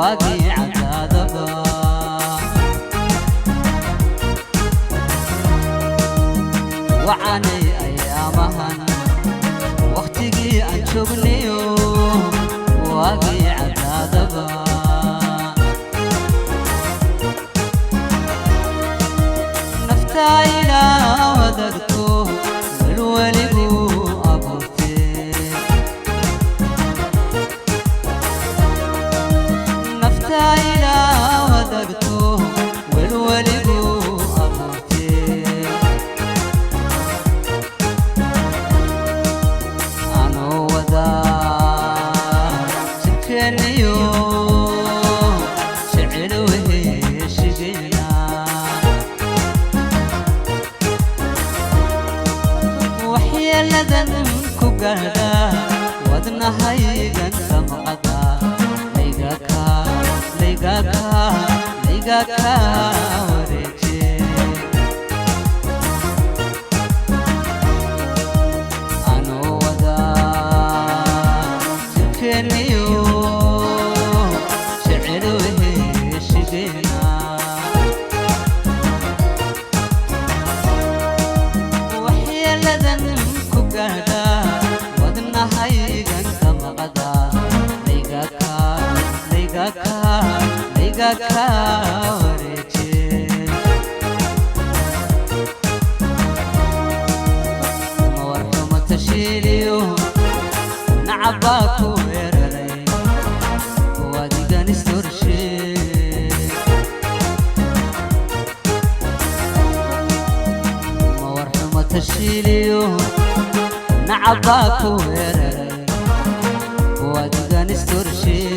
Waagii cadaadaba wacanay ayaamahan, wakhtigii aan joognayo, waagii cadaadaba. Naftaa ilaa wadagto welweligu abuurtee, naftaa ilaa wadagto welweligu abuurtee. Anoo wadaa jidkeeniyo jecel weheshigeena, waxyeeladan ku gaadha wadnahaygan damqada, laygaka laygaka laygaka wareeje. Anoo wadaa jirkeeniyo jecel weheshigeena, waxyeeladan ku gaadha wadnahaygan damqada, laygaka laygaka laygaka wareeje. Ma warxuma tashiiliyo nacabaa ku weeraray, wadigan istorshee. Ma warxuma tashiiliyo nacabaa ku weeraray, wadigan istorshee.